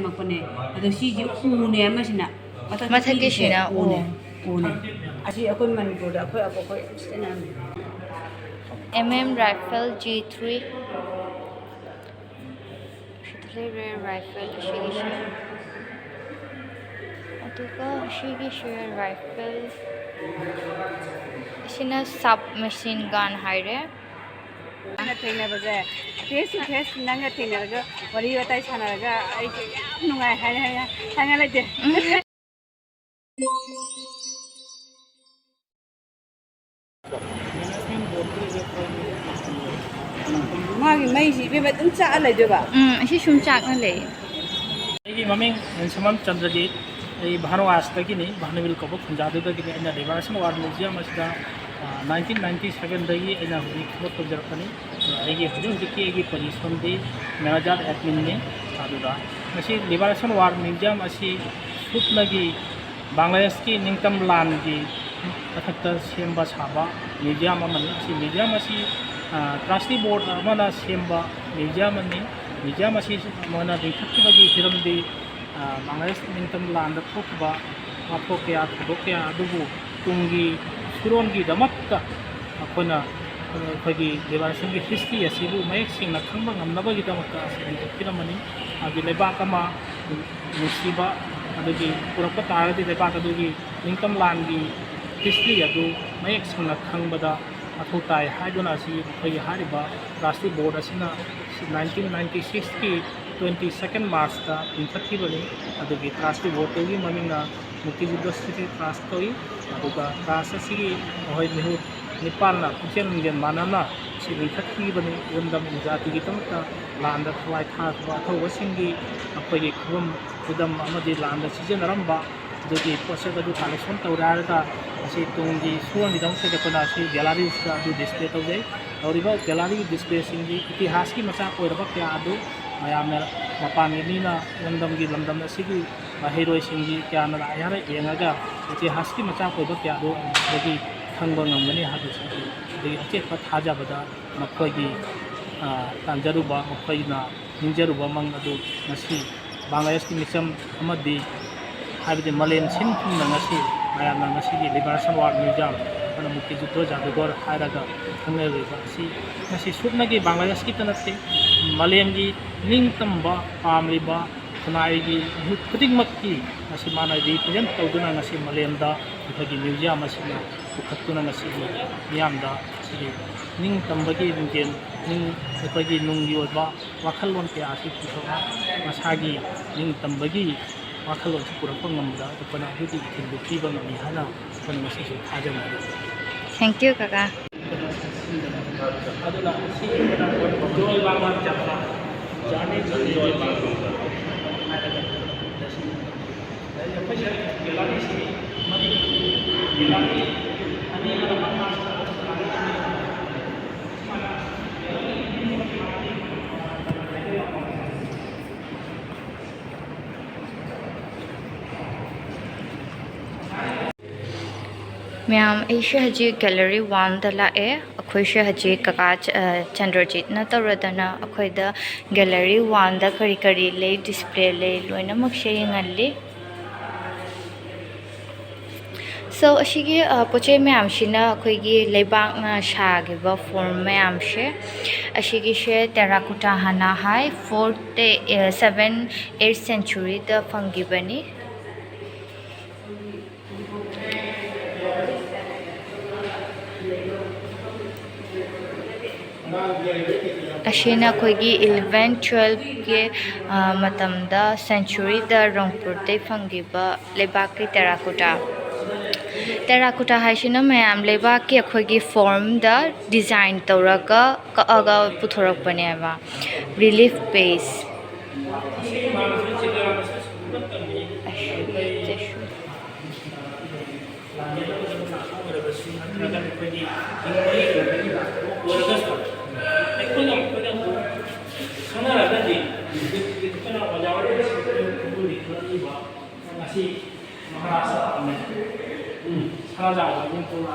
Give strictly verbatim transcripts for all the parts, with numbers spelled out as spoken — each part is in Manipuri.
ꯁꯦꯝꯃꯛꯄꯅꯦ꯫ ꯑꯗꯣ ꯁꯤꯁꯦ ꯎꯅꯦ ꯑꯃꯁꯤꯅ꯫ ꯃꯊꯛꯇ ꯃꯊꯛꯀꯤꯁꯤꯅ ꯄꯤꯔꯤꯁꯦ ꯎ꯫ ꯎꯅꯦ꯫ ꯎꯅꯦ꯫ ꯑꯁꯤ ꯑꯩꯈꯣꯏ ꯃꯅꯤꯄꯨꯔꯗ ꯑꯩꯈꯣꯏ ꯑꯕꯣꯛꯈꯣꯏ ꯌꯥꯝ ꯁꯤꯖꯤꯟꯅꯔꯝꯃꯦ꯫ M M rifle G three꯫ ꯁꯤꯗ ꯂꯩꯔꯦ rifle ꯑꯁꯤꯒꯤꯁꯦ꯫ ꯑꯗꯨꯒ ꯑꯁꯤꯒꯤꯁꯦ rifle꯫ ꯑꯁꯤꯅ sub machine gun ꯍꯥꯏꯔꯦ꯫ ꯅꯪꯒ ꯊꯦꯡꯅꯕꯁꯦ, face to face ꯅꯪꯒ ꯊꯦꯡꯅꯔꯒ ꯋꯥꯔꯤ ꯋꯥꯇꯥꯏ ꯁꯥꯟꯅꯔꯒ ꯑꯩꯁꯦ ꯌꯥꯝ ꯅꯨꯡꯉꯥꯏ ꯍꯥꯏꯅ ꯍꯥꯏꯅ ꯍꯥꯏꯅ ꯂꯩꯇꯦ꯫ ꯃꯥꯒꯤ ꯃꯩꯁꯤ ꯏꯕꯦꯝꯃ ꯑꯗꯨꯝ ꯆꯥꯛꯑ ꯂꯩꯗꯣꯏꯕ? ꯎꯝ, ꯑꯁꯤ ꯁꯨꯝ ꯆꯥꯛꯅ ꯂꯩ꯫ ꯑꯩꯒꯤ ꯃꯃꯤꯡ ꯅꯤꯜꯁꯃꯝ ꯆꯟꯗ꯭ꯔꯖꯤꯠ, ꯑꯩ ꯚꯥꯅꯨꯋꯥꯁꯇꯒꯤꯅꯤ, ꯚꯥꯅꯨꯋꯤꯜ ꯀꯧꯕ ꯈꯨꯟꯖꯥꯗꯨꯗꯒꯤꯅꯤ꯫ ꯑꯩꯅ Liberation War Museum ꯑꯁꯤꯗ, ꯑ, nineteen ninety seven ꯗꯒꯤ ꯑꯩꯅ ꯍꯧꯖꯤꯛ ꯊꯕꯛ ꯇꯧꯖꯔꯛꯄꯅꯤ꯫ ꯑꯗꯣ ꯑꯩꯒꯤ ꯍꯧꯖꯤꯛ ꯍꯧꯖꯤꯛꯀꯤ ꯑꯩꯒꯤ position ꯗꯤ manager admin ꯅꯤ꯫ ꯑꯗꯨꯒ ꯉꯁꯤ Liberation War Museum ꯑꯁꯤ ꯁꯨꯞꯅꯒꯤ ꯕꯪꯒ꯭ꯂꯥꯗꯦꯁꯀꯤ ꯅꯤꯡꯇꯝ ꯂꯥꯟꯒꯤ ꯃꯊꯛꯇ ꯁꯦꯝꯕ ꯁꯥꯕ museum ꯑꯃꯅꯤ꯫ ꯑꯁꯤ museum ꯑꯁꯤ, ꯑ, trustee board ꯑꯃꯅ ꯁꯦꯝꯕ museum ꯑꯃꯅꯤ꯫ Museum ꯑꯁꯤ ꯃꯣꯏꯅ ꯂꯤꯡꯈꯠꯈꯤꯕꯒꯤ ꯍꯤꯔꯝꯗꯤ, ꯑ, ꯕꯪꯒ꯭ꯂꯥꯗꯦꯁ ꯅꯤꯡꯇꯝ ꯂꯥꯟꯗ ꯊꯣꯛꯈꯤꯕ ꯋꯥꯊꯣꯛ ꯀꯌꯥ, ꯊꯧꯗꯣꯛ ꯀꯌꯥ ꯑꯗꯨꯕꯨ ꯇꯨꯡꯒꯤ ꯁꯨꯔꯣꯟꯒꯤꯗꯃꯛꯇ ꯑꯩꯈꯣꯏꯅ, ꯑ, ꯑꯩꯈꯣꯏꯒꯤ Liberation ꯒꯤ history ꯑꯁꯤꯕꯨ ꯃꯌꯦꯛ ꯁꯦꯡꯅ ꯈꯪꯕ ꯉꯝꯅꯕꯒꯤꯗꯃꯛꯇ ꯑꯁꯤ ꯂꯤꯡꯈꯠꯄꯤꯔꯝꯕꯅꯤ꯫ ꯃꯥꯒꯤ ꯂꯩꯕꯥꯛ ꯑꯃ ꯅꯨꯡꯁꯤꯕ ꯑꯗꯨꯒꯤ ꯄꯨꯔꯛꯄ ꯇꯥꯔꯒꯗꯤ ꯂꯩꯕꯥꯛ ꯑꯗꯨꯒꯤ ꯅꯤꯡꯇꯝ ꯂꯥꯟꯒꯤ history ꯑꯗꯨ ꯃꯌꯦꯛ ꯁꯦꯡꯅ ꯈꯪꯕꯗ ꯃꯊꯧ ꯇꯥꯏ ꯍꯥꯏꯗꯨꯅ ꯑꯁꯤ ꯑꯩꯈꯣꯏꯒꯤ ꯍꯥꯏꯔꯤꯕ trustee board ꯑꯁꯤꯅ nineteen ninety six ꯀꯤ twenty second March ꯇ ꯂꯤꯡꯈꯠꯈꯤꯕꯅꯤ꯫ ꯑꯗꯨꯒꯤ trustee board ꯇꯨꯒꯤ ꯃꯃꯤꯡꯅ ꯃꯨꯛꯇꯤꯖꯨꯗ ꯁ꯭ꯃ꯭ꯔꯤꯇꯤ Trust ꯀꯧꯏ꯫ ꯑꯗꯨꯒ trust ꯑꯁꯤꯒꯤ ꯃꯈꯣꯏ ꯃꯤꯍꯨꯠ ꯅꯤꯄꯥꯜꯅ ꯄꯨꯛꯆꯦꯜ ꯅꯨꯡꯖꯦꯜ ꯃꯥꯟꯅꯅ ꯁꯤ ꯂꯤꯡꯈꯠꯈꯤꯕꯅꯤ꯫ ꯏꯔꯝꯗꯝ ꯖꯥꯇꯤꯒꯤꯗꯃꯛꯇ ꯂꯥꯟꯗ ꯊꯋꯥꯏ ꯊꯥꯈꯤꯕ ꯑꯊꯧꯕꯁꯤꯡꯒꯤ ꯃꯈꯣꯏꯒꯤ ꯈꯨꯕꯝ ꯈꯨꯗꯝ ꯑꯃꯗꯤ ꯂꯥꯟꯗ ꯁꯤꯖꯤꯟꯅꯔꯝꯕ ꯑꯗꯨꯒꯤ ꯄꯣꯠꯁꯛ ꯑꯗꯨ collection ꯇꯧꯔꯦ ꯍꯥꯏꯔꯒ ꯉꯁꯤ ꯇꯨꯡꯒꯤ ꯁꯨꯔꯣꯟꯒꯤꯗꯃꯛꯇꯗꯤ ꯑꯩꯈꯣꯏꯅ ꯑꯁꯤ gallery ꯁꯤꯗ ꯑꯗꯨ display ꯇꯧꯖꯩ꯫ ꯇꯧꯔꯤꯕ gallery display ꯁꯤꯡꯗꯤ ꯏꯇꯤꯍꯥꯁꯀꯤ ꯃꯆꯥꯛ ꯑꯣꯏꯔꯕ ꯀꯌꯥ ꯑꯗꯨ ꯃꯌꯥꯝꯅ, ꯃꯄꯥꯟꯒꯤ ꯃꯤꯅ ꯂꯝꯗꯝꯒꯤ, ꯂꯝꯗꯝ ꯑꯁꯤꯒꯤ ꯃꯍꯩꯔꯣꯏꯁꯤꯡꯒꯤ ꯀꯌꯥꯅ ꯂꯥꯛꯑꯦ ꯍꯥꯏꯅ ꯌꯦꯡꯉꯒ ꯏꯇꯤꯍꯥꯁꯀꯤ ꯃꯆꯥꯛ ꯑꯣꯏꯕ ꯀꯌꯥ ꯑꯗꯨ ꯑꯗꯨꯗꯒꯤ ꯈꯪꯕ ꯉꯝꯒꯅꯤ ꯍꯥꯏꯕꯁꯤꯡꯁꯤ ꯑꯗꯒꯤ ꯑꯆꯦꯠꯄ ꯊꯥꯖꯕꯗ ꯃꯈꯣꯏꯒꯤ, ꯑ, ꯇꯥꯟꯖꯔꯨꯕ, ꯃꯈꯣꯏꯅ ꯅꯤꯡꯖꯔꯨꯕ ꯃꯪ ꯑꯗꯨ ꯉꯁꯤ ꯕꯪꯒ꯭ꯂꯥꯗꯦꯁꯀꯤ ꯃꯤꯆꯝ ꯑꯃꯗꯤ ꯍꯥꯏꯕꯗꯤ ꯃꯥꯂꯦꯝ ꯁꯤꯟ ꯊꯨꯡꯅ ꯉꯁꯤ ꯃꯌꯥꯝꯅ ꯉꯁꯤꯒꯤ Liberation War Museum, ꯑꯗꯨꯅ ꯃꯨꯛꯇꯤꯖꯨꯗꯣ ꯖꯥꯗꯨꯒꯔ ꯍꯥꯏꯔꯒ ꯈꯪꯅꯔꯤꯕ ꯑꯁꯤ ꯉꯁꯤ ꯁꯨꯞꯅꯒꯤ ꯕꯪꯒ꯭ꯂꯥꯗꯦꯁꯀꯤꯇ ꯅꯠꯇꯦ, ꯃꯥꯂꯦꯝꯒꯤ ꯅꯤꯡꯇꯝꯕ ꯄꯥꯝꯂꯤꯕ ꯈꯨꯟꯅꯥꯏꯒꯤ ꯃꯤꯍꯨꯠ ꯈꯨꯗꯤꯡꯃꯛꯀꯤ ꯉꯁꯤ ꯃꯥꯅ represent ꯇꯧꯗꯨꯅ ꯉꯁꯤ ꯃꯥꯂꯦꯝꯗ ꯑꯩꯈꯣꯏꯒꯤ museum ꯑꯁꯤꯅ ꯄꯨꯈꯠꯇꯨꯅ ꯉꯁꯤꯒꯤ ꯃꯤꯌꯥꯝꯗ ꯉꯁꯤꯒꯤ ꯅꯤꯡꯇꯝꯕꯒꯤ ꯂꯤꯡꯖꯦꯜ, ꯅꯤꯡ-, ꯑꯩꯈꯣꯏꯒꯤ ꯅꯨꯡꯒꯤ ꯑꯣꯏꯕ ꯋꯥꯈꯜꯂꯣꯟ ꯀꯌꯥ ꯑꯁꯤ ꯄꯨꯊꯣꯛꯑ ꯃꯁꯥꯒꯤ ꯅꯤꯡꯇꯝꯕꯒꯤ ꯋꯥꯈꯜꯂꯣꯟꯁꯤ ꯄꯨꯔꯛꯄ ꯉꯝꯕꯗ ꯑꯩꯈꯣꯏꯅ ꯑꯗꯨꯒꯤ ꯏꯊꯤꯜꯗꯨ ꯄꯤꯕ ꯉꯝꯃꯤ ꯍꯥꯏꯅ ꯑꯩꯈꯣꯏꯅ ꯉꯁꯤꯁꯨ ꯊꯥꯖꯅꯔꯤ꯫ Thank you, ꯀꯀꯥ꯫ ꯑꯗꯨꯅ ꯁꯤ Joy Bangla Jatra, Journey to Joy Bangla ꯍꯥꯏꯔꯒ ꯑꯩꯈꯣꯏꯁꯦ gallery ꯁꯤ ꯃꯔꯤ, gallery ꯑꯅꯤ ꯑꯃꯅ ꯃꯈꯥ ꯁꯨꯃꯥꯏꯅ gallery ꯑꯅꯤ ꯃꯌꯥꯝ, ꯑꯩꯁꯦ ꯍꯧꯖꯤꯛ gallery one ꯗ ꯂꯥꯛꯑꯦ꯫ ꯑꯩꯈꯣꯏꯁꯦ ꯍꯧꯖꯤꯛ ꯀꯀꯥ ꯆ-, ꯑ, ꯆꯟꯗ꯭ꯔꯖꯤꯠꯅ ꯇꯧꯔꯗꯅ ꯑꯩꯈꯣꯏꯗ gallery one ꯗ ꯀꯔꯤ ꯀꯔꯤ ꯂꯩ, display ꯂꯩ, ꯂꯣꯏꯅꯃꯛꯁꯦ ꯌꯦꯡꯍꯜꯂꯤ꯫ So, ꯑꯁꯤꯒꯤ, ꯑ, ꯄꯣꯠ ꯆꯩ ꯃꯌꯥꯝꯁꯤꯅ ꯑꯩꯈꯣꯏꯒꯤ ꯂꯩꯕꯥꯛꯅ ꯁꯥꯈꯤꯕ form ꯃꯌꯥꯝꯁꯦ, ꯑꯁꯤꯒꯤꯁꯦ terracotta ꯍꯥꯟꯅ ꯍꯥꯏ, fourth, ꯑ, seven, eighth century ꯗ ꯐꯪꯈꯤꯕꯅꯤ꯫ ꯑꯁꯤꯅ ꯑꯩꯈꯣꯏꯒꯤ eleven twelve ꯀꯤ, ꯑ, ꯃꯇꯝꯗ century ꯗ ꯔꯪꯄꯨꯔꯗꯩ ꯐꯪꯈꯤꯕ ꯂꯩꯕꯥꯛꯀꯤ terracotta꯫ Terracotta ꯍꯥꯏꯁꯤꯅ ꯃꯌꯥꯝ ꯂꯩꯕꯥꯛꯀꯤ ꯑꯩꯈꯣꯏꯒꯤ form ꯗ design ꯇꯧꯔꯒ ꯀꯛꯑꯒ ꯄꯨꯊꯣꯔꯛꯄꯅꯦꯕ, relief base꯫ ꯈꯪꯅꯔꯒꯗꯤ ꯑꯩꯈꯣꯏꯅ ꯑꯣꯖꯥ ꯑꯣꯏꯔꯤꯕꯁꯤꯡ ꯉꯁꯤ ꯃꯍꯥꯔꯥꯁꯇ꯭ꯔ ꯇꯝꯃꯦ꯫ ꯎꯝ, ꯁꯅꯥꯖꯥꯎꯕ ꯅꯤꯡꯊꯧꯅ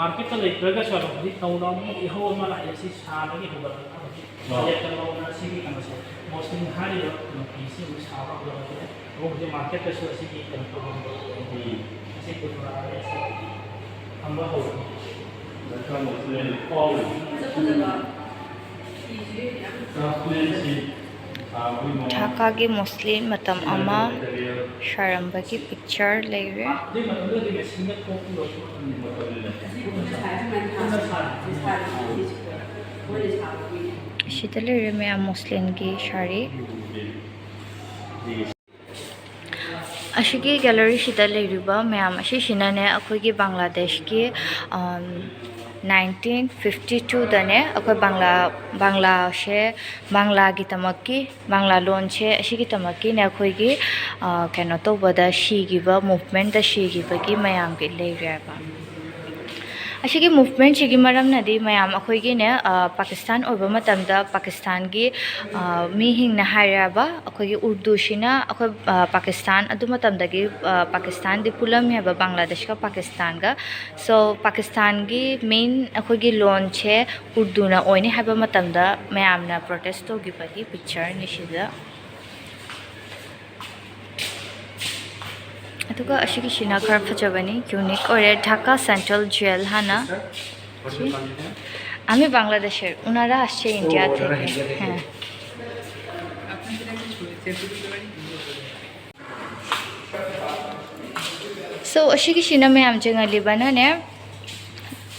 ꯃꯥꯔꯀꯦꯠꯇ ꯂꯩꯇ꯭ꯔꯒꯁꯨ ꯑꯗꯨꯝ ꯍꯧꯖꯤꯛ ꯅꯧꯅ ꯑꯃꯨꯛ ꯏꯍꯧ ꯑꯃ ꯂꯥꯛꯑꯦ꯫ ꯁꯤ ꯁꯥꯕꯒꯤ ꯍꯧꯒꯠꯂꯛꯄ ꯍꯧꯖꯤꯛ ꯑꯥ꯫ ꯂꯦꯞꯇ ꯂꯧꯅ ꯁꯤꯒꯤ ꯀꯩꯅꯣꯁꯦ, ꯃꯣꯁꯂꯤꯟ ꯍꯥꯏꯔꯤꯕ ꯀꯩꯅꯣ ꯐꯤꯁꯤ ꯑꯃꯨꯛ ꯁꯥꯕ ꯍꯧꯒꯠꯂꯛꯄꯅꯦ꯫ ꯑꯗꯨꯕꯨ ꯍꯧꯖꯤꯛ ꯃꯥꯔꯀꯦꯠꯇꯁꯨ ꯑꯁꯤꯒꯤ ꯀꯩꯅꯣ ꯇꯧꯐꯝꯗꯣ ꯂꯩꯇꯦ꯫ ꯎꯝ꯫ ꯑꯁꯤ ꯄꯨꯊꯣꯔꯛꯑꯒ ꯑꯁꯤ ꯊꯝꯕ ꯍꯧꯔꯅꯤ꯫ ꯗꯔꯀꯥꯔ ꯃꯣꯁꯂꯤꯟ ꯐꯥꯎꯔꯤ꯫ ꯀ꯭ꯔꯥꯐꯃꯦꯟꯁꯤ ꯁꯥꯕꯒꯤ ꯃꯑꯣꯡ꯫ ꯙꯥꯀꯥꯒꯤ ꯃꯣꯁꯂꯤꯟ ꯃꯇꯝ ꯑꯃ ꯁꯥꯔꯝꯕꯒꯤ ꯄꯤꯛꯆꯔ ꯂꯩꯔꯦ꯫ ꯑꯁꯤꯗ ꯂꯩꯔꯦ ꯃꯌꯥꯝ ꯃꯣꯁꯂꯤꯟꯒꯤ ꯁꯥꯔꯤ꯫ ꯑꯁꯤꯒꯤ ꯒꯦꯂꯔꯤꯁꯤꯗ ꯂꯩꯔꯤꯕ ꯃꯌꯥꯝ ꯑꯁꯤꯁꯤꯅꯅꯦ, ꯑꯩꯈꯣꯏꯒꯤ ꯕꯪꯒ꯭ꯂꯥꯗꯦꯁꯀꯤ, ꯑꯝ, ꯅꯥꯏꯟꯇꯤꯟ ꯐꯤꯐꯇꯤ ꯇꯨꯗꯅꯦ, ꯑꯩꯈꯣꯏ ꯕꯪꯒ꯭ꯂꯥ, ꯕꯪꯒ꯭ꯂꯥꯁꯦ, ꯕꯪꯒ꯭ꯂꯥꯒꯤꯗꯃꯛꯀꯤ, ꯕꯪꯒ꯭ꯂꯥ ꯂꯣꯟꯁꯦ ꯑꯁꯤꯒꯤꯗꯃꯛꯀꯤꯅꯦ, ꯑꯩꯈꯣꯏꯒꯤ, ꯑ, ꯀꯩꯅꯣ ꯇꯧꯕꯗ ꯁꯤꯈꯤꯕ, ꯃꯨꯚꯃꯦꯟꯗ ꯁꯤꯈꯤꯕꯒꯤ ꯃꯌꯥꯝꯒꯤ ꯂꯩꯔꯦꯕ꯫ ꯑꯁꯤꯒꯤ ꯃꯨꯚꯃꯦꯟꯁꯤꯒꯤ ꯃꯔꯝꯅꯗꯤ ꯃꯌꯥꯝ ꯑꯩꯈꯣꯏꯒꯤꯅꯦ, ꯑ, ꯄꯥꯀꯤꯁꯇꯥꯟ ꯑꯣꯏꯕ ꯃꯇꯝꯗ ꯄꯥꯀꯤꯁꯇꯥꯟꯒꯤ, ꯑ, ꯃꯤꯁꯤꯡꯅ ꯍꯥꯏꯔꯕ ꯑꯩꯈꯣꯏꯒꯤ ꯎꯔꯗꯨꯁꯤꯅ ꯑꯩꯈꯣꯏ, ꯑ, ꯄꯥꯀꯤꯁꯇꯥꯟ ꯑꯗꯨ ꯃꯇꯝꯗꯒꯤ, ꯑ, ꯄꯥꯀꯤꯁꯇꯥꯟꯗꯤ ꯄꯨꯜꯂꯝꯃꯦꯕ ꯕꯪꯒ꯭ꯂꯥꯗꯦꯁꯀ ꯄꯥꯀꯤꯁꯇꯥꯟꯒ꯫ So ꯄꯥꯀꯤꯁꯇꯥꯟꯒꯤ ꯃꯦꯟ ꯑꯩꯈꯣꯏꯒꯤ ꯂꯣꯟꯁꯦ ꯎꯔꯗꯨꯅ ꯑꯣꯏꯅꯤ ꯍꯥꯏꯕ ꯃꯇꯝꯗ ꯃꯌꯥꯝꯅ ꯄ꯭ꯔꯣꯇꯦꯁ ꯇꯧꯈꯤꯕꯒꯤ ꯄꯤꯛꯆꯔꯅꯤ ꯁꯤꯗ꯫ ꯑꯗꯨꯒ ꯑꯁꯤꯒꯤꯁꯤꯅ ꯈꯔ ꯐꯖꯕꯅꯤ, ꯌꯨꯅꯤꯛ ꯑꯣꯏꯔꯦ, ꯙꯥꯀꯥ ꯁꯦꯟꯇ꯭ꯔꯦꯜ ꯖꯦꯜ ꯍꯥꯏꯅ꯫ আমি বাংলাদেশের, ওনারা আসছে ইন্ডিয়া থেকে। হ্যাঁ। So ꯑꯁꯤꯒꯤꯁꯤꯅ ꯃꯌꯥꯝ ꯆꯪꯍꯜꯂꯤꯕꯅꯅꯦ,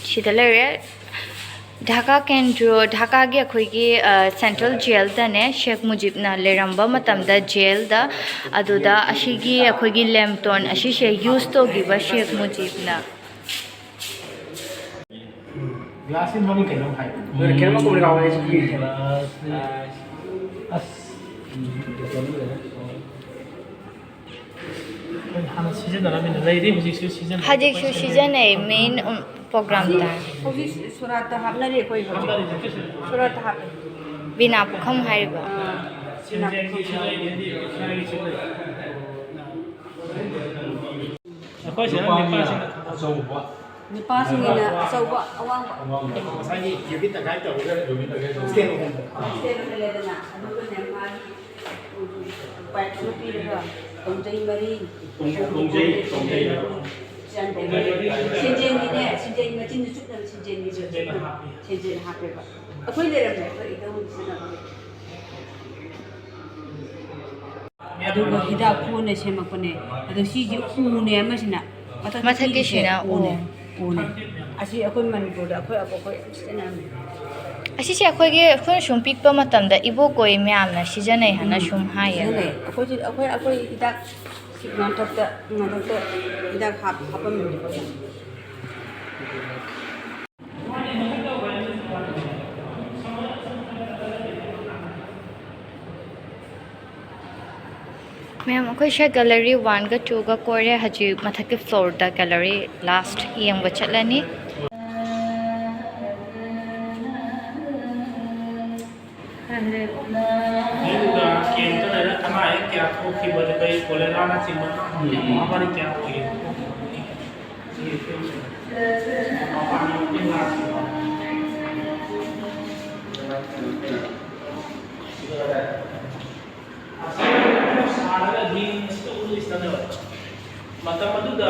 ꯁꯤꯗ ꯂꯩꯔꯦ, ꯙꯥꯀꯥ ꯀꯦꯟꯗ꯭ꯔꯣ, ꯙꯥꯀꯥꯒꯤ ꯑꯩꯈꯣꯏꯒꯤ, ꯑ, ꯁꯦꯟꯇ꯭ꯔꯦꯜ ꯖꯦꯜꯗꯅꯦ, ꯁꯦꯈ ꯃꯨꯖꯤꯕꯅ ꯂꯩꯔꯝꯕ ꯃꯇꯝꯗ ꯖꯦꯜꯗ, ꯑꯗꯨꯗ ꯑꯁꯤꯒꯤ ꯑꯩꯈꯣꯏꯒꯤ ꯂꯦꯝꯇꯣꯟ ꯑꯁꯤꯁꯦ ꯌꯨꯁ ꯇꯧꯈꯤꯕ ꯁꯦꯈ ꯃꯨꯖꯤꯕꯅ꯫ ꯒ꯭ꯂꯥꯁꯁꯤ ꯃꯃꯤꯡ ꯀꯩꯅꯣꯝ ꯍꯥꯏꯕꯅꯤ꯫ ꯀꯩꯅꯣꯝ ꯀꯧꯕꯅꯤ, ꯀꯥꯎꯔꯦ ꯑꯩꯁꯨ꯫ ꯒ꯭ꯂꯥꯁꯁꯤ, ꯑꯁ, ꯑꯩꯈꯣꯏ ꯍꯥꯟꯅ ꯁꯤꯖꯤꯟꯅꯔꯝꯃꯤꯅ ꯂꯩꯔꯤ, ꯍꯧꯖꯤꯛꯁꯨ ꯁꯤꯖꯤꯟꯅꯩ꯫ ꯍꯧꯖꯤꯛꯁꯨ ꯁꯤꯖꯤꯟꯅꯩ, ꯃꯦꯟ, ꯎꯝ, ꯄ꯭ꯔꯣꯒ꯭ꯔꯥꯝꯗ꯫ ꯍꯧꯖꯤꯛ ꯁꯣꯔꯥꯠꯇ ꯍꯥꯞꯅꯔꯤ ꯑꯩꯈꯣꯏ ꯍꯧꯖꯤꯛ꯫ ꯁꯣꯔꯥꯠꯇ ꯍꯥꯞꯄꯤ꯫ ꯕꯤꯅꯥ ꯄꯨꯈꯝ ꯍꯥꯏꯔꯤꯕ꯫ ꯑꯥ, ꯕꯤꯅꯥ ꯄꯨꯈꯝ꯫ ꯑꯩꯈꯣꯏ ꯁꯤꯗ ꯅꯨꯄꯥꯁꯤꯡꯅ ꯑꯆꯧꯕ꯫ ꯅꯨꯄꯥꯁꯤꯡꯒꯤꯅ ꯑꯆꯧꯕ, ꯑꯋꯥꯡꯕ꯫ ꯉꯁꯥꯏꯒꯤ ꯌꯨꯕꯤ ꯇꯪꯈꯥꯏ ꯇꯧꯔꯒ ꯌꯨꯕꯤ ꯇꯪꯈꯥꯏ ꯇꯧꯔꯒ ꯁ꯭ꯇꯦꯟ ꯑꯍꯨꯝ꯫ ꯁ꯭ꯇꯦꯟ ꯑꯃ ꯂꯩꯗꯅ, ꯑꯗꯨꯒꯅꯦ ꯃꯥꯒꯤ ꯄꯥꯏꯞ ꯑꯃ ꯄꯤꯔꯒ ꯇꯣꯡꯖꯩ ꯃꯔꯤ꯫ ꯇꯣꯡ-, ꯇꯣꯡꯖꯩ, ꯇꯣꯡꯖꯩ꯫ ꯁꯦꯟꯖꯦꯟꯒꯤꯅꯦ, ꯁꯦꯟꯖꯦꯟ ꯃꯆꯤꯟꯗꯨ ꯆꯨꯞꯅꯕ ꯁꯦꯟꯖꯦꯟꯒꯤ ꯁꯦꯟꯖꯦꯟ ꯍꯥꯞꯄꯤ꯫ ꯁꯦꯟꯖꯦꯟ ꯍꯥꯞꯄꯦꯕ꯫ ꯑꯩꯈꯣꯏ ꯂꯩꯔꯝꯃꯦ, ꯑꯩꯈꯣꯏ ꯏꯙꯧ ꯍꯣꯏ ꯁꯤꯖꯤꯟꯅꯕꯅꯦ꯫ ꯑꯗꯨꯒ ꯍꯤꯗꯥꯛ ꯀꯣꯟꯅ ꯁꯦꯝꯃꯛꯄꯅꯦ꯫ ꯑꯗꯣ ꯁꯤꯁꯦ ꯎꯅꯦ ꯑꯃꯁꯤꯅ꯫ ꯃꯊꯛꯇ ꯃꯊꯛꯀꯤꯁꯤꯅ ꯄꯤꯔꯤꯁꯦ ꯎꯅꯦ꯫ ꯎ꯫ ꯎꯅꯦ꯫ ꯑꯁꯤ ꯑꯩꯈꯣꯏ ꯃꯅꯤꯄꯨꯔꯗ ꯑꯩꯈꯣꯏ ꯑꯕꯣꯛꯈꯣꯏ ꯌꯥꯝ ꯁꯤꯖꯤꯟꯅꯔꯝꯃꯦ꯫ ꯑꯁꯤꯁꯦ ꯑꯩꯈꯣꯏꯒꯤ, ꯑꯩꯈꯣꯏꯅ ꯁꯨꯝ ꯄꯤꯛꯄ ꯃꯇꯝꯗ ꯏꯕꯣꯛꯀꯣꯏ ꯃꯌꯥꯝꯅ ꯁꯤꯖꯤꯟꯅꯩ ꯍꯥꯏꯅ ꯎꯝ꯫ ꯁꯨꯝ ꯍꯥꯏꯌꯦꯕ꯫ ꯁꯤꯖꯤꯟꯅꯩ꯫ ꯑꯩꯈꯣꯏꯁꯨ, ꯑꯩꯈꯣꯏ, ꯑꯩꯈꯣꯏ ꯍꯤꯗꯥꯛ ꯉꯥꯡꯊꯣꯛꯇ, ꯉꯥꯡꯊꯣꯛꯇ ꯍꯤꯗꯥꯛ ꯍꯥꯞ-, ꯍꯥꯞꯄꯝꯃꯤꯅꯦ ꯑꯩꯈꯣꯏꯅ꯫ ꯃꯦꯝ, ꯑꯩꯈꯣꯏꯁꯦ gallery one ꯒ two ꯒ ꯀꯣꯏꯔꯦ꯫ ꯍꯧꯖꯤꯛ ꯃꯊꯛꯀꯤ floor ꯗ gallery last ꯌꯦꯡꯕ ꯆꯠꯂꯅꯤ꯫ ꯑꯗꯨꯒ ꯀꯦꯝꯇ ꯂꯩꯔ ꯑꯅꯥ ꯑꯌꯦꯛ ꯀꯌꯥ ꯊꯣꯛꯈꯤꯕ, ꯑꯗꯨꯗꯩ ꯀꯣꯂꯦꯔꯥꯅꯆꯤꯡꯕ ꯃꯍꯥꯃꯥꯔꯤ ꯀꯌꯥ ꯑꯣꯏꯈꯤꯕ꯫ ꯁꯥꯔꯒ ꯔꯤꯝꯁꯇ ꯎꯠꯂꯤꯁꯤꯅꯅꯦꯕ꯫ ꯃꯇꯝ ꯑꯗꯨꯗ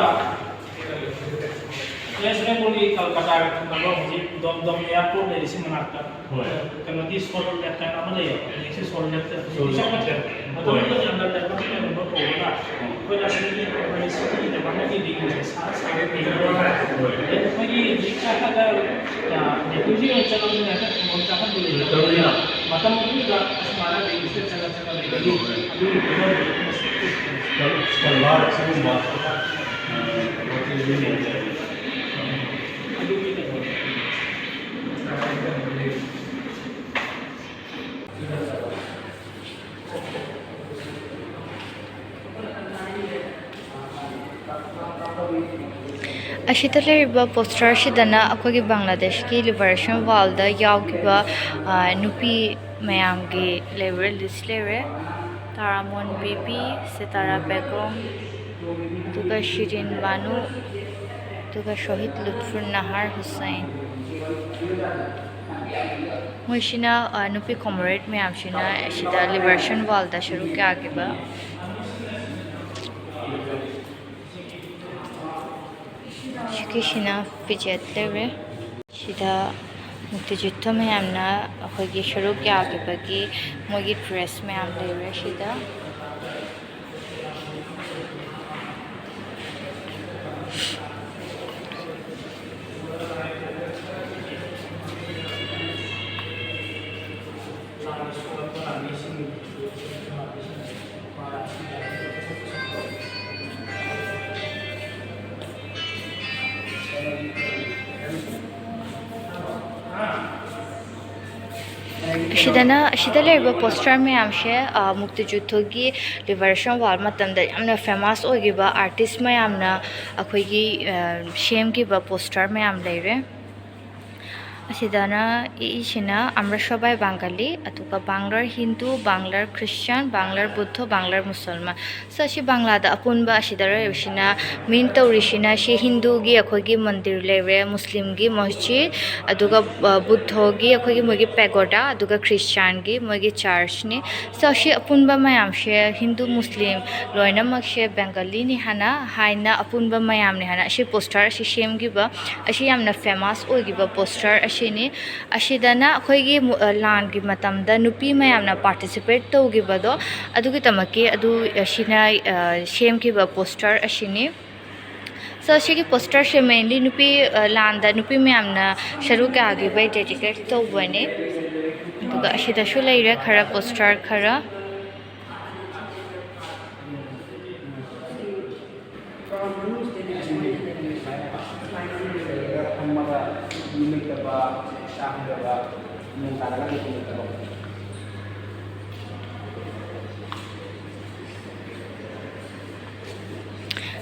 ꯋꯦꯁ ꯕꯦꯡꯒꯣꯜꯒꯤ ꯀꯜꯀꯇꯥꯒ ꯊꯪꯅꯕ ꯍꯧꯖꯤꯛ ꯗꯣꯝꯗꯣꯝ airport ꯂꯩꯔꯤꯁꯤ ꯃꯅꯥꯛꯇ꯫ ꯍꯣꯏ꯫ ꯀꯩꯅꯣꯗꯤ ꯁꯣꯔꯣꯛ ꯂꯦꯞ ꯍꯥꯏꯅ ꯑꯃ ꯂꯩꯌꯦꯕ꯫ ꯍꯧꯖꯤꯛꯁꯦ ꯁꯣꯔꯣꯛ ꯂꯦꯞꯇ ꯍꯧꯖꯤꯛꯇꯤ ꯁꯣꯔꯣꯛ ꯆꯥꯎꯈꯠꯈ꯭ꯔꯦ꯫ ꯂꯦꯞ꯫ ꯃꯇꯝꯗꯨꯗ ꯍꯣꯏ꯫ ꯖꯪꯒꯜ ꯇꯥꯏꯞꯇ ꯀꯩꯅꯣꯝꯃ ꯇꯧꯔꯒ ꯎꯝ꯫ ꯑꯩꯈꯣꯏꯅ ꯁꯤꯒꯤ ꯑꯩꯈꯣꯏ ꯁꯤꯒꯤ department ꯀꯤ ꯂꯤꯡꯁꯦ ꯁꯥ-, ꯁꯥꯒꯠꯄꯤꯔꯒ ꯍꯣꯏ꯫ ꯑꯗꯩ ꯑꯩꯈꯣꯏꯒꯤ ꯍꯧꯖꯤꯛ ꯆꯥꯎꯈꯠꯂ, ꯑ, refugee ꯑꯣꯏꯅ ꯆꯠꯂꯕꯅꯤꯅ ꯍꯦꯛꯇ ꯊꯝꯐꯝ ꯆꯥꯐꯝꯗꯨ ꯂꯩꯇꯕꯅꯤꯅ ꯃꯇꯝ ꯑꯗꯨꯗ ꯑꯁꯨꯃꯥꯏꯅ ꯂꯤꯡꯁꯤꯗ ꯆꯠꯂ ꯆꯠꯂ ꯂꯩꯕꯒꯤ ꯑꯗꯨꯒꯤ ꯐꯤꯕꯝꯗꯨ ꯑꯩꯈꯣꯏꯅ ꯁꯦꯝꯗꯣꯛꯈꯤꯕꯅꯤ꯫ ꯀꯔꯕꯥꯔ ꯑꯁꯤꯒꯨꯝꯕ, ꯑ, ꯍꯣꯇꯦꯜꯒꯤ ꯂꯩꯖꯔꯦ꯫ ꯑꯗꯨꯒꯤ ꯀꯩꯅꯣ꯫ ꯑꯁꯤꯗ ꯂꯩꯔꯤꯕ poster ꯁꯤꯗꯅ ꯑꯩꯈꯣꯏꯒꯤ ꯕꯪꯒ꯭ꯂꯥꯗꯦꯁꯀꯤ Liberation War ꯗ ꯌꯥꯎꯈꯤꯕ, ꯑ, ꯅꯨꯄꯤ ꯃꯌꯥꯝꯒꯤ ꯂꯩꯕ list ꯂꯩꯔꯦ꯫ ꯇꯥꯔꯥꯃꯣꯟ ꯕꯤꯕꯤ, ꯁꯤꯇꯥꯔꯥ ꯕꯦꯒꯝ, ꯑꯗꯨꯒ ꯁꯤꯔꯤꯟ ꯕꯥꯅꯨ, ꯑꯗꯨꯒ ꯁꯣꯍꯤꯗ ꯂꯨꯠꯐꯨꯔ ꯅꯍꯥꯔ ꯍꯨꯁꯦꯟ꯫ ꯃꯣꯏꯁꯤꯅ, ꯑ, ꯅꯨꯄꯤ ꯀꯣꯃꯔꯦꯗ ꯃꯌꯥꯝꯁꯤꯅ ꯁꯤꯗ ꯂꯤꯕꯔꯦꯁꯟ ꯋꯥꯔꯜꯗ ꯁꯔꯨꯛ ꯌꯥꯈꯤꯕ꯫ ꯁꯤꯒꯤꯁꯤꯅ ꯐꯤꯖꯦꯠ ꯂꯩꯔꯦ꯫ ꯁꯤꯗ ꯃꯨꯛꯇꯤꯖꯨꯠꯇ ꯃꯌꯥꯝꯅ ꯑꯩꯈꯣꯏꯒꯤ ꯁꯔꯨꯛ ꯌꯥꯈꯤꯕꯒꯤ ꯃꯣꯏꯒꯤ ꯗ꯭ꯔꯦꯁ ꯃꯌꯥꯝ ꯂꯩꯔꯦ ꯁꯤꯗ꯫ ꯑꯁꯤꯗꯅ, ꯑꯁꯤꯗ ꯂꯩꯔꯤꯕ ꯄꯣꯁꯇꯔ ꯃꯌꯥꯝꯁꯦ, ꯑ, ꯃꯨꯛꯇꯤꯖꯨꯠꯊꯒꯤ ꯂꯤꯕꯔꯦꯁꯟ ꯋꯥꯔ ꯃꯇꯝꯗ ꯌꯥꯝꯅ ꯐꯦꯃꯁ ꯑꯣꯏꯈꯤꯕ ꯑꯥꯔꯇꯤꯁ ꯃꯌꯥꯝꯅ ꯑꯩꯈꯣꯏꯒꯤ, ꯑ, ꯁꯦꯝꯈꯤꯕ ꯄꯣꯁꯇꯔ ꯃꯌꯥꯝ ꯂꯩꯔꯦ꯫ ꯑꯁꯤꯗꯅ ꯏ-, ꯏꯁꯤꯅ ꯑꯃꯔ ꯁꯕꯥꯏ ꯕꯪꯒꯥꯂꯤ, ꯑꯗꯨꯒ ꯕꯪꯂꯥꯔ ꯍꯤꯟꯗꯨ, ꯕꯪꯂꯥꯔ ꯈ꯭ꯔꯤꯁꯇꯤꯌꯥꯟ, ꯕꯪꯂꯥꯔ ꯕꯨꯗꯙ, ꯕꯪꯂꯥꯔ ꯃꯨꯁꯜꯃꯥꯟ꯫ So, ꯁꯤ ꯕꯪꯂꯥꯗ ꯑꯄꯨꯟꯕ ꯑꯁꯤꯗ ꯂꯩꯔꯤꯕꯁꯤꯅ ꯃꯤꯟ ꯇꯧꯔꯤꯁꯤꯅ ꯁꯤ ꯍꯤꯟꯗꯨꯒꯤ ꯑꯩꯈꯣꯏꯒꯤ ꯃꯟꯗꯤꯔ ꯂꯩꯔꯦ, ꯃꯨꯁꯂꯤꯝꯒꯤ ꯃꯁꯖꯤꯗ, ꯑꯗꯨꯒ, ꯑ, ꯕꯨꯗꯙꯒꯤ ꯑꯩꯈꯣꯏꯒꯤ ꯃꯣꯏꯒꯤ ꯄꯦꯒꯣꯗꯥ, ꯑꯗꯨꯒ ꯈ꯭ꯔꯤꯁꯇꯤꯌꯥꯟꯒꯤ ꯃꯣꯏꯒꯤ ꯆꯔꯆꯅꯤ꯫ So, ꯁꯤ ꯑꯄꯨꯟꯕ ꯃꯌꯥꯝꯁꯦ ꯍꯤꯟꯗꯨ, ꯃꯨꯁꯂꯤꯝ ꯂꯣꯏꯅꯃꯛꯁꯦ ꯕꯦꯡꯒꯥꯂꯤꯅꯤ ꯍꯥꯏꯅ, ꯍꯥꯏꯅ ꯑꯄꯨꯟꯕ ꯃꯌꯥꯝꯅꯤ ꯍꯥꯏꯅ ꯑꯁꯤ ꯄꯣꯁꯇꯔ ꯑꯁꯤ ꯁꯦꯝꯈꯤꯕ, ꯑꯁꯤ ꯌꯥꯝꯅ ꯐꯦꯃꯁ ꯑꯣꯏꯈꯤꯕ ꯄꯣꯁꯇꯔ ꯑꯁꯤꯅꯤ꯫ ꯑꯁꯤꯗꯅ ꯑꯩꯈꯣꯏꯒꯤ ꯃꯨ-, ꯑ, ꯂꯥꯟꯒꯤ ꯃꯇꯝꯗ ꯅꯨꯄꯤ ꯃꯌꯥꯝꯅ ꯄꯥꯔꯇꯤꯁꯤꯄꯦꯠ ꯇꯧꯈꯤꯕꯗꯣ, ꯑꯗꯨꯒꯤꯗꯃꯛꯀꯤ ꯑꯗꯨ, ꯑ, ꯁꯤꯅ, ꯑ, ꯁꯦꯝꯈꯤꯕ ꯄꯣꯁꯇꯔ ꯑꯁꯤꯅꯤ꯫ So, ꯁꯤꯒꯤ ꯄꯣꯁꯇꯔꯁꯦ mainly ꯅꯨꯄꯤ, ꯑ, ꯂꯥꯟꯗ ꯅꯨꯄꯤ ꯃꯌꯥꯝꯅ ꯁꯔꯨꯛ ꯌꯥꯈꯤꯕꯩ ꯗꯦꯗꯤꯀꯦꯠ ꯇꯧꯕꯅꯤ꯫ ꯑꯗꯨꯒ ꯑꯁꯤꯗꯁꯨ ꯂꯩꯔꯦ ꯈꯔ ꯄꯣꯁꯇꯔ ꯈꯔ꯫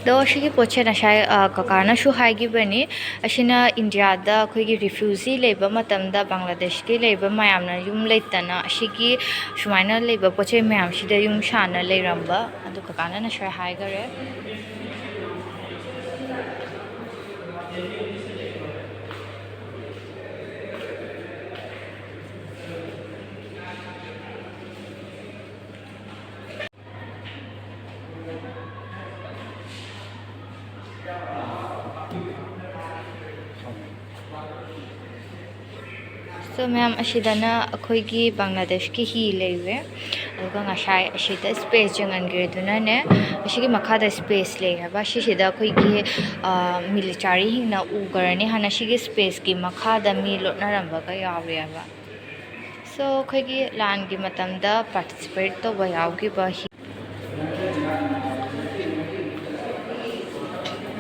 ꯑꯗꯣ ꯁꯤꯒꯤ ꯄꯣꯠꯁꯦ ꯉꯁꯥꯏ, ꯑ, ꯀꯀꯥꯅꯁꯨ ꯍꯥꯏꯈꯤꯕꯅꯤ, ꯑꯁꯤꯅ ꯏꯟꯗꯤꯌꯥꯗ ꯑꯩꯈꯣꯏꯒꯤ ꯔꯤꯐ꯭ꯌꯨꯖꯤ ꯂꯩꯕ ꯃꯇꯝꯗ, ꯕꯪꯒ꯭ꯂꯥꯗꯦꯁꯀꯤ ꯂꯩꯕ ꯃꯌꯥꯝꯅ ꯌꯨꯝ ꯂꯩꯇꯅ ꯑꯁꯤꯒꯤ ꯁꯨꯃꯥꯏꯅ ꯂꯩꯕ ꯄꯣꯠ ꯆꯩ ꯃꯌꯥꯝꯁꯤꯗ ꯌꯨꯝ ꯁꯥꯅ ꯂꯩꯔꯝꯕ, ꯑꯗꯨ ꯀꯀꯥꯅ ꯉꯁꯥꯏ ꯍꯥꯏꯈꯔꯦ꯫ So ꯃꯌꯥꯝ, ꯑꯁꯤꯗꯅ ꯑꯩꯈꯣꯏꯒꯤ ꯕꯪꯒ꯭ꯂꯥꯗꯦꯁꯀꯤ ꯍꯤ ꯂꯩꯔꯦ꯫ ꯑꯗꯨꯒ ꯉꯁꯥꯏ ꯑꯁꯤꯗ ꯁ꯭ꯄꯦꯁ ꯌꯦꯡꯍꯟꯈ꯭ꯔꯦ ꯑꯗꯨꯅꯅꯦ, ꯑꯁꯤꯒꯤ ꯃꯈꯥꯗ ꯁ꯭ꯄꯦꯁ ꯂꯩ ꯍꯥꯏꯕ꯫ ꯁꯤꯁꯤꯗ ꯑꯩꯈꯣꯏꯒꯤ, ꯑ, ꯃꯤꯂꯤꯇꯔꯤꯁꯤꯡꯅ ꯎꯈ꯭ꯔꯅꯤ ꯍꯥꯏꯅ ꯁꯤꯒꯤ ꯁ꯭ꯄꯦꯁꯀꯤ ꯃꯈꯥꯗ ꯃꯤ ꯂꯣꯠꯅꯔꯝꯕꯒ ꯌꯥꯎꯔꯦꯕ꯫ So ꯑꯩꯈꯣꯏꯒꯤ ꯂꯥꯟꯒꯤ ꯃꯇꯝꯗ ꯄꯥꯔꯇꯤꯁꯤꯄꯦꯠ ꯇꯧꯕ ꯌꯥꯎꯈꯤꯕ ꯍꯤ-,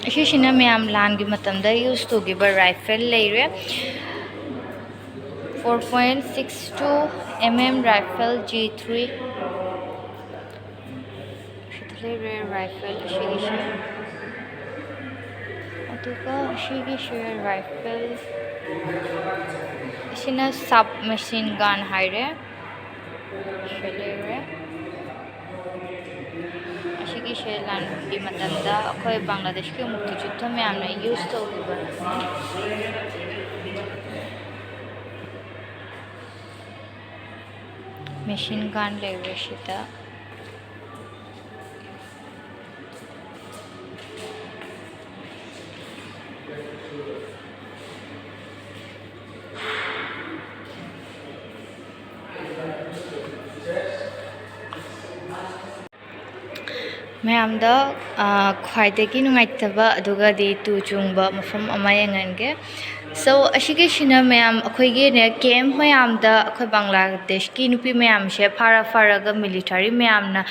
ꯑꯁꯤꯁꯤꯅ ꯃꯌꯥꯝ ꯂꯥꯟꯒꯤ ꯃꯇꯝꯗ ꯌꯨꯁ ꯇꯧꯈꯤꯕ ꯔꯥꯏꯐꯜ ꯂꯩꯔꯦ꯫ Four point six two M M rifle G three꯫ ꯁꯤꯗ ꯂꯩꯔꯦ ꯔꯥꯏꯐꯜ ꯑꯁꯤꯒꯤꯁꯦ꯫ ꯑꯗꯨꯒ ꯑꯁꯤꯒꯤꯁꯦ ꯔꯥꯏꯐꯜ꯫ ꯑꯁꯤꯅ ꯁꯕ ꯃꯦꯁꯤꯟ ꯒꯟ ꯍꯥꯏꯔꯦ꯫ ꯁꯤ ꯂꯩꯔꯦ꯫ ꯑꯁꯤꯒꯤꯁꯦ ꯂꯥꯟꯒꯤ ꯃꯇꯝꯗ ꯑꯩꯈꯣꯏ ꯕꯪꯒ꯭ꯂꯥꯗꯦꯁꯀꯤ ꯃꯨꯛꯇꯤꯖꯨꯗ ꯃꯌꯥꯝꯅ ꯌꯨꯁ ꯇꯧꯈꯤꯕ ꯃꯦꯁꯤꯟ ꯒꯟ ꯂꯩꯔꯦ ꯁꯤꯗ꯫ ꯃꯌꯥꯝꯗ, ꯑ, ꯈ꯭ꯋꯥꯏꯗꯒꯤ ꯅꯨꯡꯉꯥꯏꯇꯕ ꯑꯗꯨꯒꯗꯤ ꯇꯨ ꯆꯨꯡꯕ ꯃꯐꯝ ꯑꯃ ꯌꯦꯡꯍꯟꯒꯦ꯫ So ꯑꯁꯤꯒꯤꯁꯤꯅ ꯃꯌꯥꯝ ꯑꯩꯈꯣꯏꯒꯤꯅꯦ, ꯀꯦꯝꯞ ꯃꯌꯥꯝꯗ ꯑꯩꯈꯣꯏ ꯕꯪꯒ꯭ꯂꯥꯗꯦꯁꯀꯤ ꯅꯨꯄꯤ ꯃꯌꯥꯝꯁꯦ ꯐꯥꯔ ꯐꯥꯔꯒ ꯃꯤꯂꯤꯇꯔꯤ ꯃꯌꯥꯝꯅ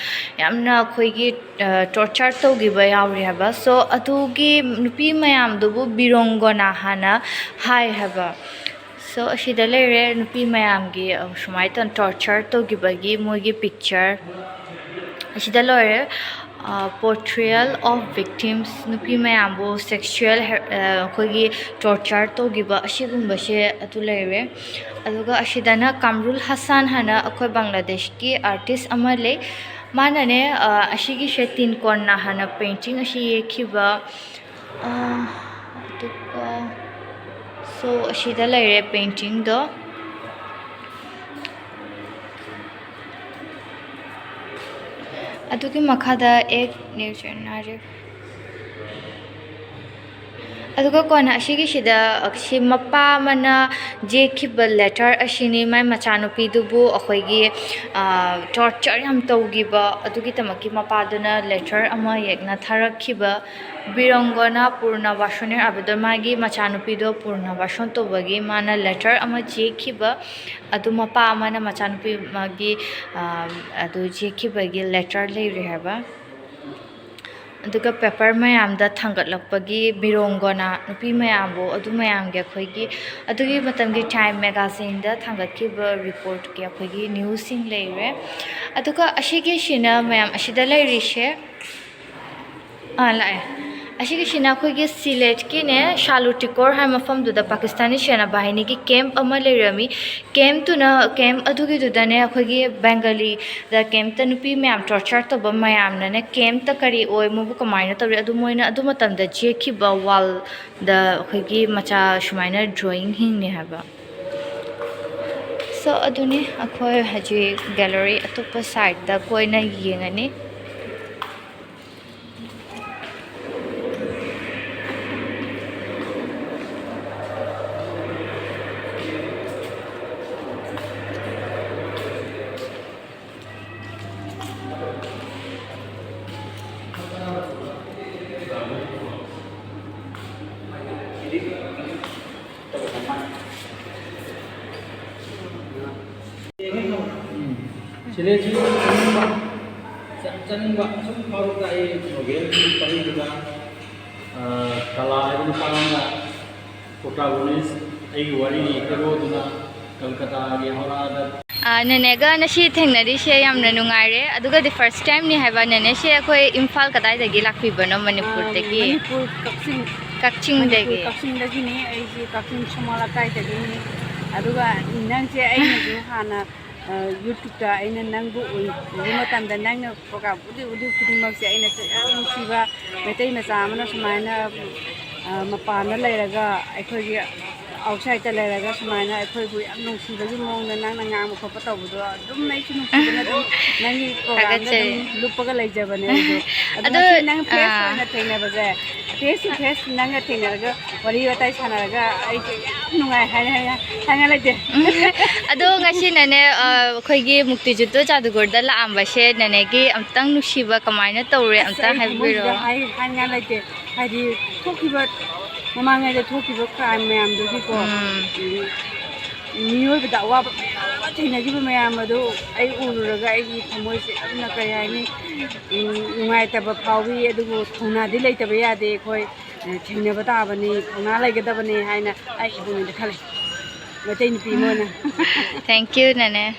ꯌꯥꯝꯅ ꯑꯩꯈꯣꯏꯒꯤ, ꯑ, ꯇꯣꯔꯆꯔ ꯇꯧꯈꯤꯕ ꯌꯥꯎꯔꯤ ꯍꯥꯏꯕ꯫ So ꯑꯗꯨꯒꯤ ꯅꯨꯄꯤ ꯃꯌꯥꯝꯗꯨꯕꯨ ꯕꯤꯔꯣꯡꯒꯣꯅꯥ ꯍꯥꯏꯅ ꯍꯥꯏ ꯍꯥꯏꯕ꯫ So ꯑꯁꯤꯗ ꯂꯩꯔꯦ ꯅꯨꯄꯤ ꯃꯌꯥꯝꯒꯤ, ꯑ, ꯁꯨꯃꯥꯏꯅ ꯇꯧꯅ ꯇꯣꯔꯆꯔ ꯇꯧꯈꯤꯕꯒꯤ ꯃꯣꯏꯒꯤ ꯄꯤꯛꯆꯔ꯫ ꯑꯁꯤꯗ ꯂꯣꯏꯔꯦ꯫ ꯑ, portrayal of victims, ꯅꯨꯄꯤ ꯃꯌꯥꯝꯕꯨ ꯁꯦꯛꯁꯨꯋꯦꯜ ꯍꯦ-, ꯑ, ꯑꯩꯈꯣꯏꯒꯤ ꯇꯣꯔꯆꯔ ꯇꯧꯈꯤꯕ ꯑꯁꯤꯒꯨꯝꯕꯁꯦ ꯑꯗꯨ ꯂꯩꯔꯦ꯫ ꯑꯗꯨꯒ ꯑꯁꯤꯗꯅ ꯀꯥꯝꯔꯨꯜ ꯍꯁꯥꯟ ꯍꯥꯏꯅ ꯑꯩꯈꯣꯏ ꯕꯪꯒ꯭ꯂꯥꯗꯦꯁꯀꯤ ꯑꯥꯔꯇꯤꯁ ꯑꯃ ꯂꯩ꯫ ꯃꯥꯅꯅꯦ, ꯑ, ꯑꯁꯤꯒꯤꯁꯦ ꯇꯤꯟꯀꯣꯟꯅ ꯍꯥꯏꯅ ꯄꯦꯟꯇꯤꯡ ꯑꯁꯤ ꯌꯦꯛꯈꯤꯕ꯫ ꯑ, ꯑꯗꯨꯒ, so, ꯑꯁꯤꯗ ꯂꯩꯔꯦ paintingꯗꯣ꯫ ꯑꯗꯨꯒꯤ ꯃꯈꯥꯗ ꯑꯦꯛ ꯅ꯭ꯌꯨ ꯖꯦꯅꯔꯦ꯫ ꯑꯗꯨꯒ ꯀꯣꯟꯅ ꯑꯁꯤꯒꯤꯁꯤꯗ, ꯁꯤ ꯃꯄꯥ ꯑꯃꯅ ꯌꯦꯛꯈꯤꯕ letter ꯑꯁꯤꯅꯤ꯫ ꯃꯥꯏ ꯃꯆꯥꯅꯨꯄꯤꯗꯨꯕꯨ ꯑꯩꯈꯣꯏꯒꯤ, ꯑ, torture ꯌꯥꯝ ꯇꯧꯈꯤꯕ ꯑꯗꯨꯒꯤꯗꯃꯛꯀꯤ ꯃꯄꯥꯗꯨꯅ letter ꯑꯃ ꯌꯦꯛꯅ ꯊꯥꯔꯛꯈꯤꯕ꯫ ꯕꯤꯔꯪꯒꯅꯥ ꯄꯨꯔꯅ ꯕꯥꯁꯣꯅꯤꯔ ꯍꯥꯏꯕꯗꯣ, ꯃꯥꯒꯤ ꯃꯆꯥꯅꯨꯄꯤꯗꯣ ꯄꯨꯔꯅ ꯕꯥꯁꯣꯟ ꯇꯧꯕꯒꯤ ꯃꯥꯅ letter ꯑꯃ ꯆꯦꯛꯈꯤꯕ, ꯑꯗꯨ ꯃꯄꯥ ꯑꯃꯅ ꯃꯆꯥꯅꯨꯄꯤ ꯃꯥꯒꯤ, ꯑ, ꯑꯗꯨ ꯆꯦꯛꯈꯤꯕꯒꯤ letter ꯂꯩꯔꯦ ꯍꯥꯏꯕ꯫ ꯑꯗꯨꯒ paper ꯃꯌꯥꯝꯗ ꯊꯥꯡꯒꯠꯂꯛꯄꯒꯤ ꯕꯤꯔꯣꯡꯒꯣꯅꯥ ꯅꯨꯄꯤ ꯃꯌꯥꯝꯕꯨ, ꯑꯗꯨ ꯃꯌꯥꯝꯒꯤ ꯑꯩꯈꯣꯏꯒꯤ ꯑꯗꯨꯒꯤ ꯃꯇꯝꯒꯤ Time magazineꯗ ꯊꯥꯡꯒꯠꯈꯤꯕ reportꯀꯤ ꯑꯩꯈꯣꯏꯒꯤ newsꯁꯤꯡ ꯂꯩꯔꯦ꯫ ꯑꯗꯨꯒ ꯑꯁꯤꯒꯤꯁꯤꯅ ꯃꯌꯥꯝ ꯑꯁꯤꯗ ꯂꯩꯔꯤꯁꯦ, ꯑꯥ, ꯂꯥꯛꯑꯦ꯫ ꯑꯁꯤꯒꯤꯁꯤꯅ ꯑꯩꯈꯣꯏꯒꯤ ꯁꯤꯂꯦꯠꯀꯤꯅꯦ, ꯁꯥꯂꯨ ꯇꯤꯀꯣꯔ ꯍꯥꯏꯕ ꯃꯐꯝꯗꯨꯗ ꯄꯥꯀꯤꯁꯇꯥꯅꯤ ꯁꯦꯅꯥ ꯕꯥꯍꯤꯅꯤꯒꯤ camp ꯑꯃ ꯂꯩꯔꯝꯃꯤ꯫ Campꯇꯨꯅ, camp ꯑꯗꯨꯒꯤꯗꯨꯗꯅꯦ ꯑꯩꯈꯣꯏꯒꯤ Bengali ꯗ campꯇ ꯅꯨꯄꯤ ꯃꯌꯥꯝ torture ꯇꯧꯕ ꯃꯌꯥꯝꯅꯅꯦ, campꯇ ꯀꯔꯤ ꯑꯣꯏ, ꯃꯣꯏꯕꯨ ꯀꯃꯥꯏꯅ ꯇꯧꯔꯤ, ꯑꯗꯨ ꯃꯣꯏꯅ ꯑꯗꯨ ꯃꯇꯝꯗ ꯆꯦꯛꯈꯤꯕ wallꯗ ꯑꯩꯈꯣꯏꯒꯤ ꯃꯆꯥ ꯁꯨꯃꯥꯏꯅ drawing ꯍꯤꯡꯉꯦ ꯍꯥꯏꯕ꯫ So, ꯑꯗꯨꯅꯤ, ꯑꯩꯈꯣꯏ ꯍꯧꯖꯤꯛ gallery ꯑꯇꯣꯞꯄ sideꯇ ꯀꯣꯏꯅ ꯌꯦꯡꯉꯅꯤ꯫ ꯎꯝ꯫ ꯁꯤꯂꯦꯠꯁꯤ ꯆꯠꯅꯤꯡꯕ, ꯆꯠ-, ꯆꯠꯅꯤꯡꯕ ꯑꯁꯨꯝ ꯐꯥꯎꯔꯛꯇ ꯑꯩ ꯅꯣꯕꯦꯜꯒꯤ ꯄꯔꯤꯡꯗꯨꯗ, ꯑ, ꯀꯂꯥ ꯍꯥꯏꯕ ꯅꯨꯄꯥ ꯑꯃꯅ protagonist ꯑꯩꯒꯤ ꯋꯥꯔꯤꯒꯤ heroꯗꯨꯅ ꯀꯜꯀꯇꯥꯒꯤ ꯍꯧꯔꯥꯗ꯫ ꯑ, ꯅꯦꯅꯦꯒ ꯉꯁꯤ ꯊꯦꯡꯅꯔꯤꯁꯦ ꯌꯥꯝꯅ ꯅꯨꯡꯉꯥꯏꯔꯦ꯫ ꯑꯗꯨꯒꯗꯤ first timeꯅꯤ ꯍꯥꯏꯕ꯫ ꯅꯦꯅꯦꯁꯦ ꯑꯩꯈꯣꯏ ꯏꯝꯐꯥꯜ ꯀꯗꯥꯏꯗꯒꯤ ꯂꯥꯛꯄꯤꯕꯅꯣ, ꯃꯅꯤꯄꯨꯔꯗꯒꯤ? ꯃꯅꯤꯄꯨꯔ ꯀꯛꯆꯤꯡ꯫ ꯀꯛꯆꯤꯡꯗꯒꯤ꯫ ꯃꯅꯤꯄꯨꯔ ꯀꯛꯆꯤꯡꯗꯒꯤꯅꯤ꯫ ꯑꯩꯁꯦ ꯀꯛꯆꯤꯡ ꯁꯣꯃꯥ ꯂꯩꯀꯥꯏꯗꯒꯤꯅꯤ꯫ ꯑꯗꯨꯒ ꯅꯪꯁꯦ ꯑꯩꯅꯁꯨ ꯍꯥꯟꯅ, ꯑ, YouTubeꯇ ꯑꯩꯅ ꯅꯪꯕꯨ ꯎ-, ꯎꯕ ꯃꯇꯝꯗ ꯅꯪꯅ program ꯎꯠꯂꯤ ꯎꯠꯂꯤ ꯈꯨꯗꯤꯡꯃꯛꯁꯦ ꯑꯩꯅꯁꯨ ꯌꯥꯝ ꯅꯨꯡꯁꯤꯕ ꯃꯩꯇꯩ ꯃꯆꯥ ꯑꯃꯅ ꯁꯨꯃꯥꯏꯅ ꯑ, ꯃꯄꯥꯟꯗ ꯂꯩꯔꯒ, ꯑꯩꯈꯣꯏꯒꯤ outside ꯇ ꯂꯩꯔꯒ ꯁꯨꯃꯥꯏꯅ ꯑꯩꯈꯣꯏꯕꯨ ꯌꯥꯝ ꯅꯨꯡꯁꯤꯕꯒꯤ ꯃꯑꯣꯡꯗ ꯅꯪꯅ ꯉꯥꯡꯕ ꯈꯣꯠꯄ ꯇꯧꯕꯗꯣ, ꯑꯗꯨꯝ ꯑꯩꯁꯨ ꯅꯨꯡꯁꯤꯕꯅ ꯑꯗꯨꯝ ꯅꯪꯒꯤ program ꯗ ꯊꯥꯒꯠꯆꯔꯤ꯫ ꯑꯗꯨꯝ ꯂꯨꯞꯄꯒ ꯂꯩꯖꯕꯅꯦ ꯑꯩꯁꯨ꯫ ꯑꯗꯣ ꯑꯗꯣ, ꯉꯁꯤ ꯅꯪ face ꯑꯥ꯫ ꯑꯣꯏꯅ ꯊꯦꯡꯅꯕꯁꯦ, face to face ꯅꯪꯒ ꯊꯦꯡꯅꯔꯒ ꯋꯥꯔꯤ ꯋꯥꯇꯥꯏ ꯁꯥꯟꯅꯔꯒ ꯑꯩꯁꯦ ꯌꯥꯝ ꯅꯨꯡꯉꯥꯏ ꯍꯥꯏꯅ, ꯍꯥꯏꯅ, ꯍꯥꯏꯅ ꯂꯩꯇꯦ꯫ ꯎꯝ, ꯑꯗꯣ ꯉꯁꯤꯅꯅꯦ, ꯑ, ꯑꯩꯈꯣꯏꯒꯤ ꯃꯨꯛꯇꯤꯖꯨꯠꯇꯨ ꯆꯥꯗꯨꯒꯨꯔꯗ ꯂꯥꯛꯑꯝꯕꯁꯦ ꯅꯦꯅꯦꯒꯤ ꯑꯝꯇꯪ ꯅꯨꯡꯁꯤꯕ ꯀꯃꯥꯏꯅ ꯇꯧꯔꯦ ꯑꯁ, ꯑꯝꯇ ꯑꯩ ꯍꯥꯏꯕꯤꯔꯣ꯫ ꯊꯃꯣꯏꯁꯤꯗ ꯍꯥꯏ-, ꯍꯥꯏꯅꯤꯡꯉꯥꯏ ꯂꯩꯇꯦ꯫ ꯍꯥꯏꯗꯤ ꯊꯣꯛꯈꯤꯕ, ꯃꯃꯥꯡꯉꯩꯗ ꯊꯣꯛꯈꯤꯕ crime ꯃꯌꯥꯝꯗꯨꯒꯤꯀꯣ, ꯎꯝ꯫ ꯎꯝ, ꯃꯤꯑꯣꯏꯕꯗ ꯑꯋꯥꯕ ꯃꯌꯥꯝ ꯑꯃ ꯊꯦꯡꯅꯈꯤꯕ ꯃꯌꯥꯝ ꯑꯗꯨ ꯑꯩ ꯎꯔꯨꯔꯒ ꯑꯩꯒꯤ ꯊꯃꯣꯏꯁꯦ ꯌꯥꯝꯅ, ꯀꯔꯤ ꯍꯥꯏꯅꯤ, ꯎꯝ, ꯅꯨꯡꯉꯥꯏꯇꯕ ꯐꯥꯎꯏ꯫ ꯑꯗꯨꯕꯨ ꯊꯧꯅꯥꯗꯤ ꯂꯩꯇꯕ ꯌꯥꯗꯦ꯫ ꯑꯩꯈꯣꯏ, ꯑ, ꯊꯦꯡꯅꯕ ꯇꯥꯕꯅꯤ, ꯊꯧꯅꯥ ꯂꯩꯒꯗꯕꯅꯤ ꯍꯥꯏꯅ ꯑꯩ ꯏꯕꯨꯡꯉꯣꯗ ꯈꯜꯂꯤ, ꯃꯩꯇꯩ ꯅꯨꯄꯤ ꯑꯃ ꯑꯣꯏꯅ꯫ Thank you, ꯅꯦꯅꯦ꯫